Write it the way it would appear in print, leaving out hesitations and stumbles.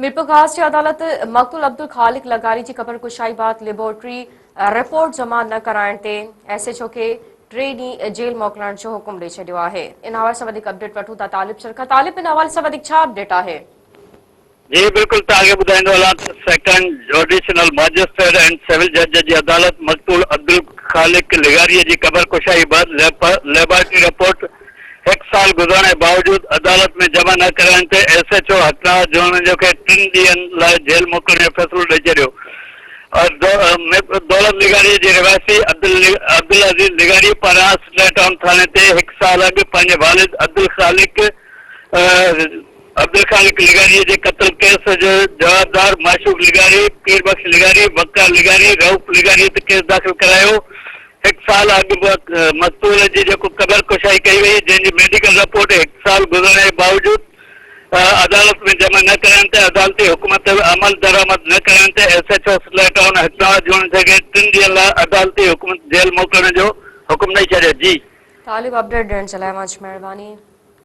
ميرپورخاص جي عدالت مقتول عبدالخالق لغاري جي قبر ڪشائي بعد ليبارٽري رپورٽ جمع نه ڪرائڻ تي ايس ايڇ او کي ٽي ڏينهن جيل موڪلڻ جو حڪم ڏئي ڇڏيو آهي. ان حوالي سان وڌيڪ اپڊيٽ وٺون ٿا طالب شر کان. طالب ان حوالي سان وڌيڪ ڇا اپڊيٽ آهي؟ جي بلڪل توهان کي ٻڌائيندو هلان ته second judicial magistrate and civil جج جي عدالت مقتول عبدالخالق لغاري جي قبر ڪشائي بعد ليبارٽري رپورٽ هڪ سال گذرڻ جي باوجود عدالت ۾ جمع نه ڪرائڻ تي S H O Haqnawaz Junejo کي ٽن ڏينهن لاء جيل موڪلڻ جو فيصلو ڏئي ڇڏيو. دولت لغاري جي رهواسي عبدالعزيز لغاري پاران سٽلائيٽ ٽائون ٿاڻي تي هڪ سال اڳ پنهنجي والد عبدالخالق عبدالخالق لغاري جي قتل ڪيس جو جوابدار معشوق لغاري، پير بخش لغاري، وقار لغاري، رئوف لغاري تي ڪيس داخل ڪرايو. هڪ سال اڳ مقتول جي جيڪو قبر ڪشائي ڪئي وئي جنهن جي ميڊيڪل رپورٽ هڪ سال گذرڻ جي باوجود عدالت ۾ جمع نه ڪرائڻ تي عدالتي حڪم تي عمل درآمد نه ڪرائڻ تي S H O satellite town Haq Nawaz Junejo کي ٽن ڏينهن لاء عدالتي حڪم جيل موڪلڻ جو حڪم ڏئي ڇڏيو. جي. طالب اپڊيٽ ڏيڻ جي لاء اوهان جي مهرباني.